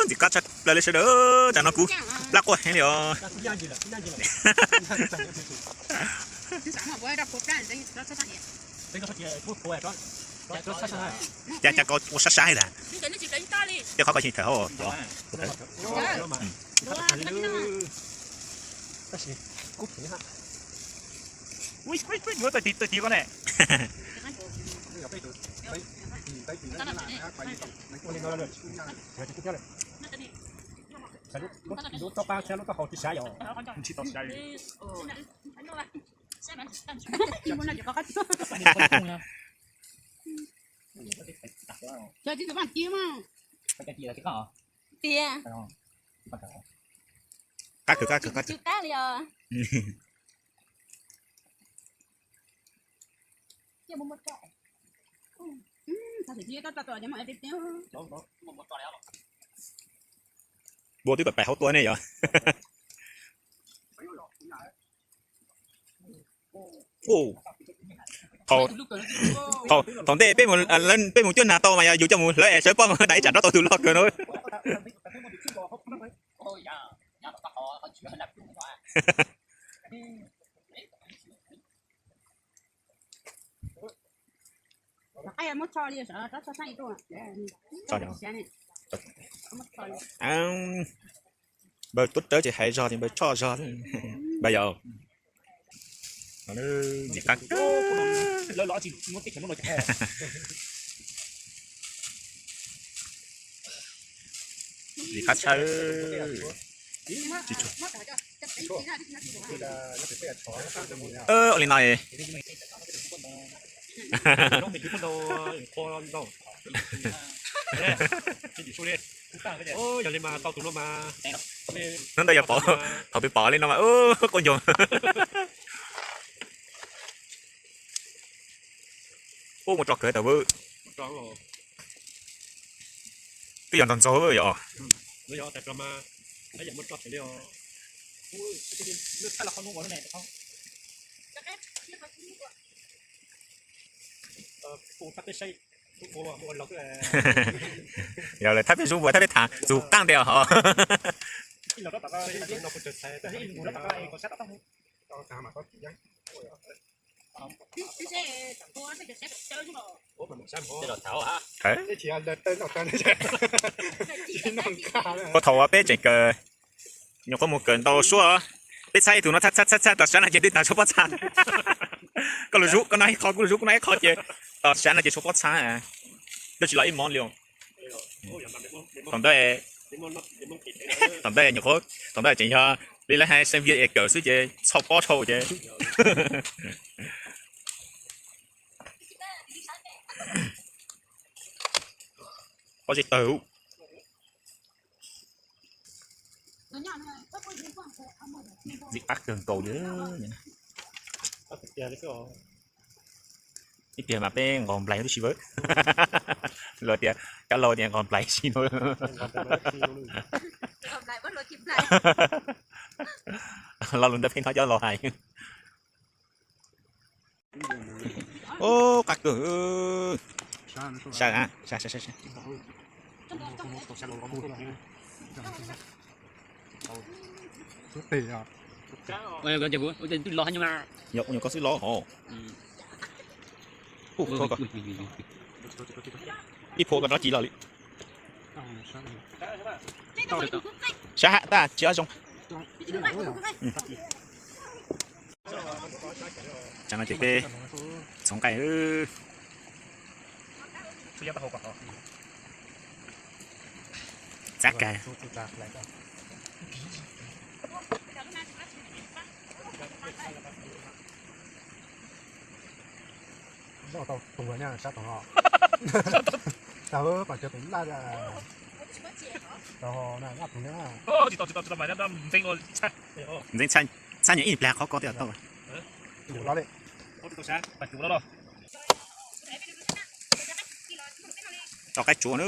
Ntxim qab tshaj plaws li sawv daws, tsam no kuv plab quaj heev li os. Cas cas koj ua sab sab li ntag. Tej qhov koj tsis thawm hauj. Ua tawj tiv koj ne. Lub toj qab thiab lub toj hau tsis sab yom. Tsis tau sab li. Qab kawg, qab kawg, qab kawg. Npua twb pais pais hauv tuaj ne yom. Thaum ntej peb mus, peb mus cuab nas tau mas yog yus coj mus hlawv es sawv pob mas dais tsam rov tau tus loj kawg no. Npawg tuav rawv ces hais zog ces npawg tshoj zog. Npawg yau, ntxim qab. Ntxim qab tshaj. Ua li no. Hnub ntawd yog pom, thaum twg pom li no mas quaj ncaug. Ub, muaj tso kawg tau. Twb yog ntog ntxaug yom. Yog lawv thab peb zub npua thab peb thav tus qaab ntiag os. Ua thaum peb tseem kawm, nyuam qhuav mus kawm ntau suab, peb txhab ib tug no txhab txhab txhab txhab, tom sav no ces twb tag tshuav pob txha. Koj lug zub koj noj ib qho, kuv lug zub kuv noj ib qho ces tom sav no ces tshuav pob txha. Twb tsis los ib mov li. Thaum ntawd, thaum ntawd nyuam qhuav, thaum ntawd tseem yog li lawv hais xeem vias es kawm xwb ces txhoj pob tshau ces pob zeb tawg. Ntxim qab kawg nkaus li. Ib pliag mas peb nqos nplais twb tsis vawm. Luag tias, cov laus tias nqos nplais tsis vawm. Lo lus ntawd pheej hnov cov laus hais. Ub, qab kawg. Sab, sab, sab, sab. Yog ua nyuam koj xwb los hov. Ib phuam koj rov ci los li. Sab hab tab tsis ob zoo. Tsam no ces peb txhoov nqaij. Txav kag. Tau tus sab tom no. Tau pom cov tus laj tau na, laj tus na. Ntxeev txhaj nyem ib plag qhov ko thiaj tau. Tau qaib tsuav na.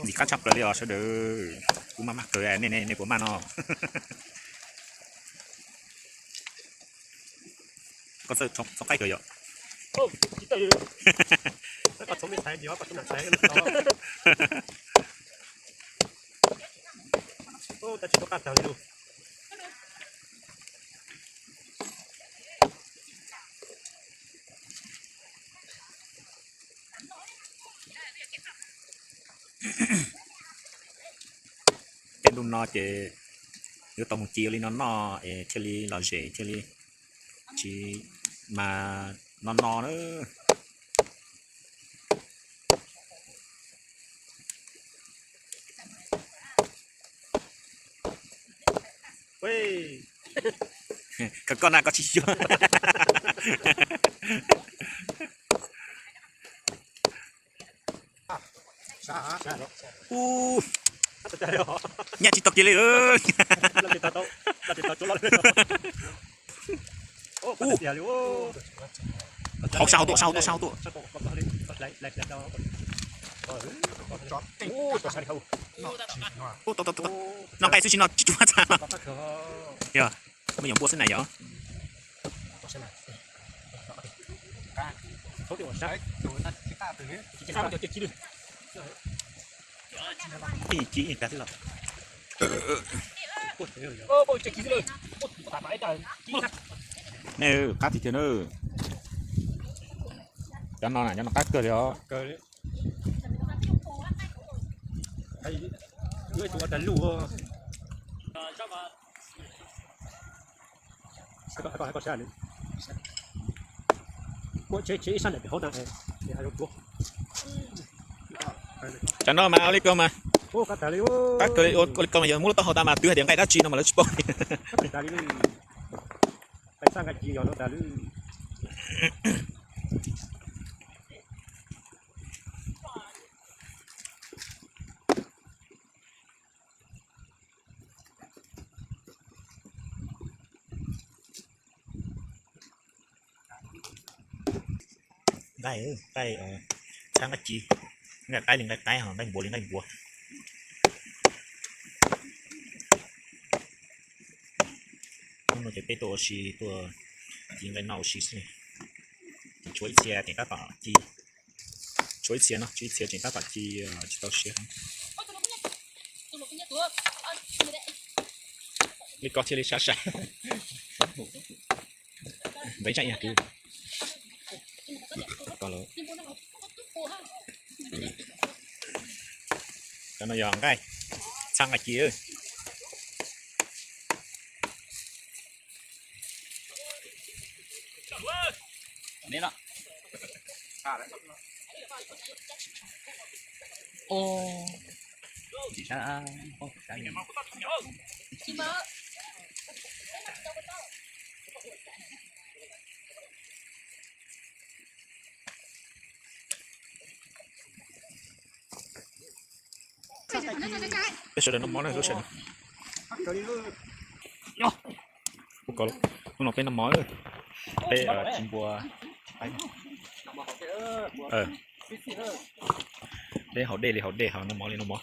Ntxim qab tshaj plaws li os sawv daws. Kuv maj maj kawg, nej, nej puas maj no? Koj txawj txhoov qaib kawg yom? Tsis tau, koj txhob me ntxhais, koj txhob me ntxhais. Tab sis koj qab tag li lawm. Tej ntuj no ces yuav tau mus ci li no noj es thiaj li lom zem thiaj li tsis mas no no na. Koj, koj na koj tsis yuav. Ub, nyaj tsis tau kiag li. Hauv sab hauv tuaj, sab hauv tuaj, sab hauv tuaj. Ub, tau, tau, tau, tau. Noj nqaij xwb tsis noj tsis tshua txha. Yog, me nyuam npua xwb na yog. Ib ci ib kav xwb los. Nej qab tiag tiag na. Cov no na, cov no qab kawg li os. Cov no mas ua li ko mas, qab kawg li, ua li ko mas yog muab lub taub hau tas mas twb hais tias nqaij dab tsi no mas lawv tsis paub li. Nqaij, nqaij, txhab nqaij ci, nqaij qaib li nqaij qaib ho nqaij npua li nqaij npua. Hnub no ces peb tuaj ua si tuaj ci nqaij noj ua si xwb. Tshuav ib txhia tseem tab tom ci, tshuav ib txhia no, tshuav ib txhia tseem tab tom ci tsis tau siav. Li ko thiaj li sab sab. Ntev zaj ib yam twg. Cov no yog nqaij, txhab nqaij ci. Peb sawv daws noj mov na, lub sawv daws. Hnub no peb noj mov, peb ci npua. Peb haus dej li haus dej, haus noj mov li noj mov.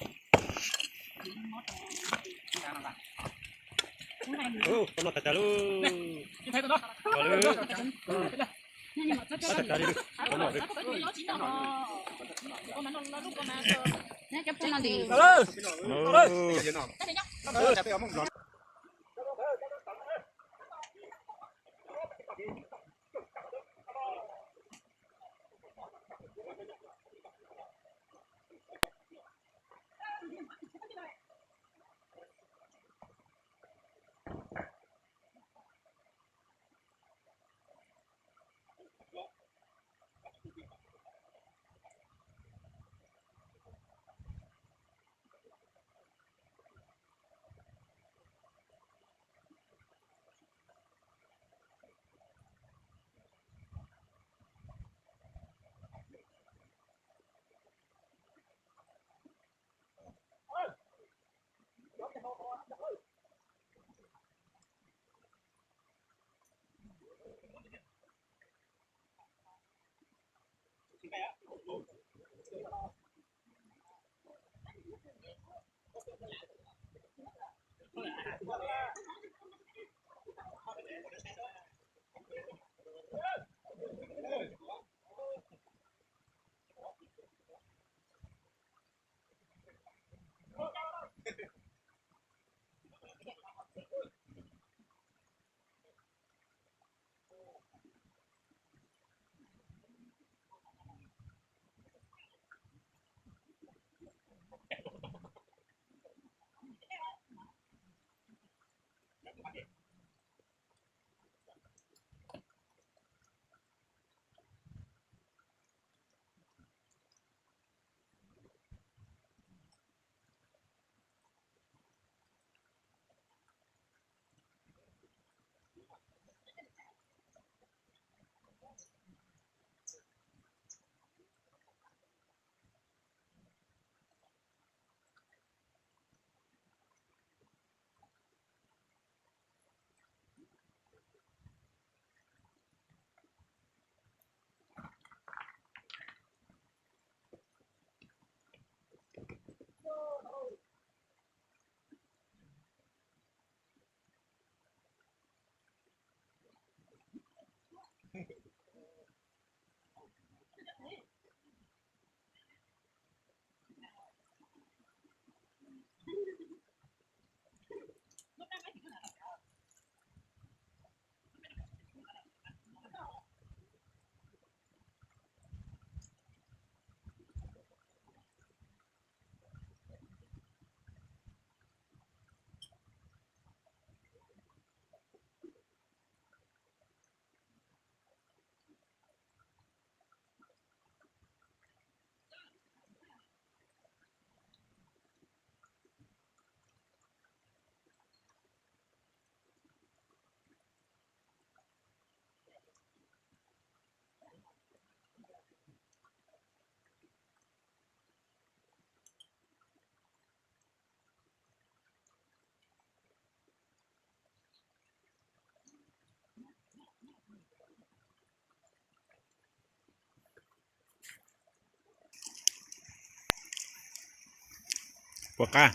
Puas qab?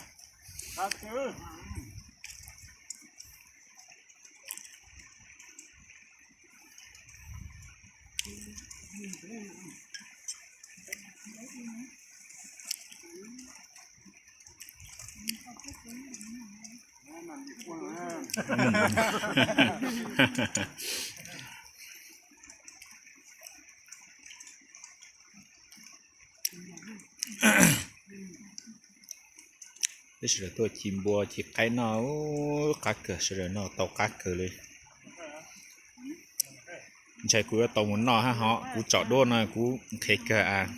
Peb sawv daws tuaj ci npua ci qaib noj, qab kawg, sawv daws noj tau qab kawg li. Ntshai kuv yuav tau mus noj hab hov, kuv tsom duab no kuv nqhis kawg as.